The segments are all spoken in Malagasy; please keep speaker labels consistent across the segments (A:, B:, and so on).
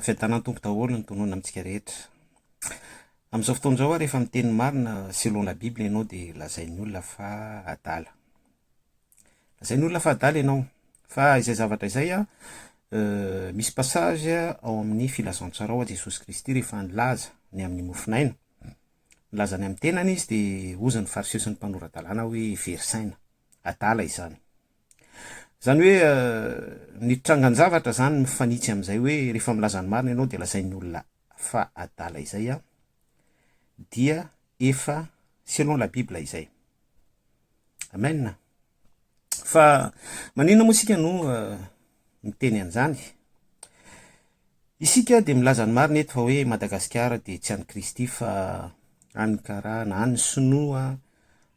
A: Fiadanan'ny Tompo daholo ny tonona amintsika rehetra. Amin'izao fotoana izao rehefa miteny marina selon la bible ianao dia lazain'ny olona fa adala. Lazain'ny olona fa adala ianao. Fa izay zavatra izay misy passage ao amin'ny filazantsara ao Jesosy Kristy rehefa nilaza ny amin'ny mofon'aina. Nilaza ny amin'ny tenany izy dia hozy ny fariseo sy ny mpanora-dalàna hoe very saina. Adala izany. Izany hoe ny trangan-javatra izany mifanitsy amin'izay hoe rehefa milaza ny marina ianao dia lazain'ny olona fa adala izay an, dia efa selon la bible izay. Amen. Fa maninona moa isika no miteny an'izany? Isika dia milaza ny marina eto fa hoe Madagasikara dia tsy an'i Kristy fa an'ny karana, an'ny sinoa,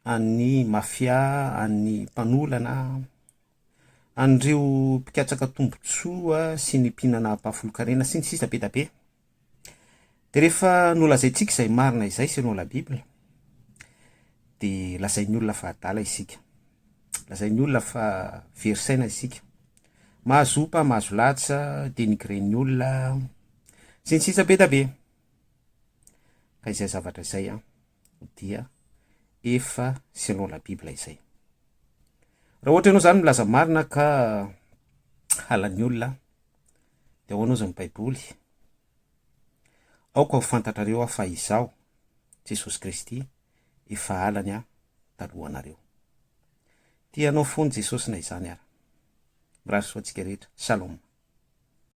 A: an'ny mafia, an'ny mpanolana, an'ireo mpikatsaka tombontsoa sy ny mpihinana ampahafolon-karena sy ny sisa be da be. Dia rehefa nolazaintsika izay marina izay selon la bible dia lazain'ny olona fa adala isika. Lazain'ny olona fa very saina isika. Mahazo opa, mahazo latsa, denigren'ny olona, sy ny sisa be da be. Ka izay zavatra izay an, dia efa selon la bible izay. Raha ohatra ianao izany milaza marina ka halan'ny olona, dia ahoana ozy ny baiboly? Aoka ho fantatrareo aho fa izaho, Jesosy Kristy, efa halany aho talohanareo. Tia anao foana Jesosy na izany ara. Mirary soa antsika rehetra. Shalom.